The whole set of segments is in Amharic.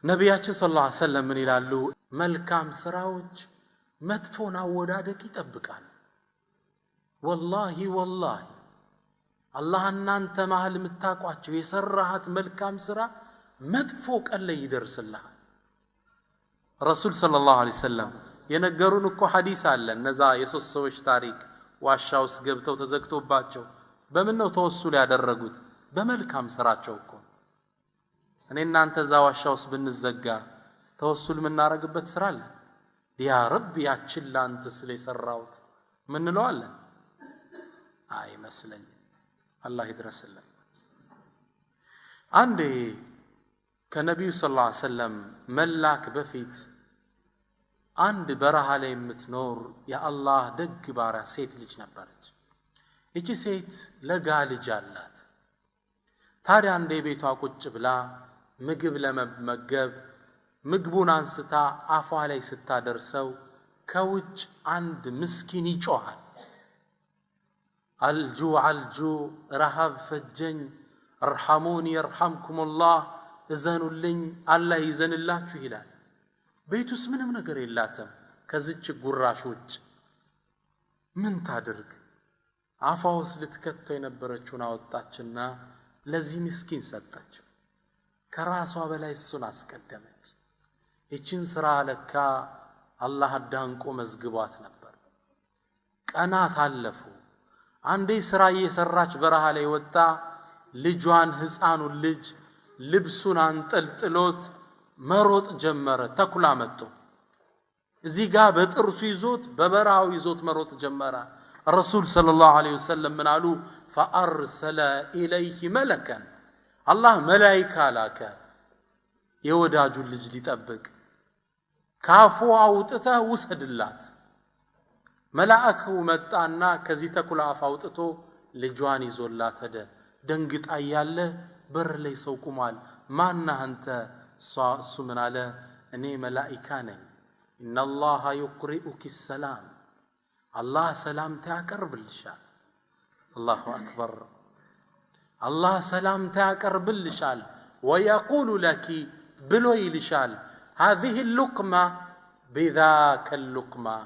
ነቢያችን صلى الله عليه وسلم ምን ይላሉ? መልካም ስራዎች መጥፎን አወዳደቅ ይጠብቃል። ወላሂ ወላሂ አላህ እናንተ መሃል የምታውቋቸው የሰራሃት መልካም ስራ መጥፎ ቀን ላይ ይደርስልሃል። ረሱል صلى الله عليه وسلم የነገሩን እኮ ሐዲስ አለ። እነዛ የሶስት ሰዎች ታሪክ ዋሻ ውስጥ ገብተው ተዘግቶባቸው በምን ነው ተወሱል ያደረጉት? በመልካም ስራቸው እኮ። እኔ እናንተ እዛ ዋሻ ውስጥ ብንዘጋ ተወሱል የምናረግበት ስራ አለ? ያ ረብ ያችን ላንተ ስለ የሰራሁት ምንለው አለን? አይመስለኝም። አላህ ይድረስልን። አንዴ ከነቢዩ صلى الله عليه وسلم መላክ በፊት አንድ በረሃ ላይ የምትኖር የአላህ ደግ ባሪያ ሴት ልጅ ነበረች። ይቺ ሴት ለጋ ልጅ አላት። ታዲያ አንዴ ቤቷ ቁጭ ብላ ምግብ ለመመገብ ምግቡን አንስታ አፏ ላይ ስታደርሰው ከውጭ አንድ ምስኪን ይጮሃል። الجوع الجوع፣ ረሃብ ፈጀኝ፣ ارحموني يرحمكم الله፣ እዘኑልኝ አላህ ይዘንላችሁ ይላል። ቤት ውስጥ ምንም ነገር የላትም ከዚች ጉራሽ ውጭ። ምን ታድርግ? አፏ ውስጥ ልትከተው የነበረችውን አወጣችና ለዚህ ምስኪን ሰጠች። ከራሷ በላይ እሱን አስቀደመች። ይችን ስራ ለካ አላህ አዳንቆ መዝግቧት ነበር። ቀናት አለፉ። አንዴ ስራ እየሰራች በረሃ ላይ ወጣ ልጇን ህፃኑን ልጅ ልብሱን አንጠልጥሎት መሮጥ ጀመረ። ተኩላ መጥቶ እዚህ ጋር በጥርሱ ይዞት በበረሃው ይዞት መሮጥ ጀመረ። ረሱል صلى الله عليه وسلم ምን አሉ? فأرسل إليه ملكا፣ አላህ መላይካ ላከ የወዳጁን ልጅ ሊጠብቅ። ካፉ አውጥተህ ውሰድላት። መላእኩ መጣና ከዚህ ተኩላ አፍ አውጥቶ ልጇን ይዞላት ሄደ። ደንግጣ እያለ በር ላይ ሰው ቁሟል። ማነህ አንተ? እሱ ምን አለ? እኔ መላኢካ ነኝ። إن الله يقرئك السلام፣ አላህ ሰላምታ ያቀርብልሻል። الله أكبر። አላህ ሰላምታ ያቀርብልሻል። ويقول لك ብሎ ይልሻል። هذه اللقمة بذاك اللقمة፣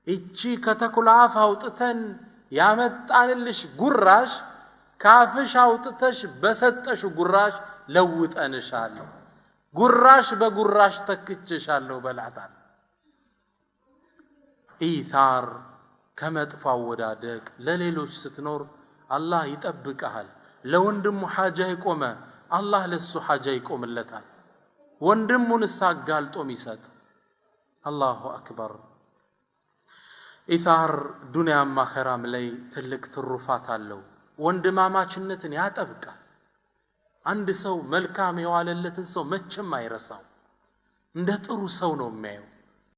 ይቺ ከተኩላ አፍ አውጥተን ያመጣንልሽ ጉራሽ ካፍሽ አውጥተሽ በሰጠሽ ጉራሽ ለውጠንሻል። ጉራሽ በጉራሽ ተክቼሻለሁ በላታል። ኢታር ከመጥፎ አወዳደቅ ለሌሎች ስትኖር አላህ ይጠብቅሃል። ለወንድሙ ሓጃ የቆመ አላህ ለሱ ሓጃ ይቆምለታል። ወንድሙንስ አጋልጦ ሚሰጥ الله أكبر። ኢታር ዱንያም አኸራም ላይ ትልቅ ትሩፋት አለው። ወንድማማችነትን ያጠብቃል። አንድ ሰው መልካም የዋለለትን ሰው መቼም አይረሳው። እንደ ጥሩ ሰው ነው የሚያየው።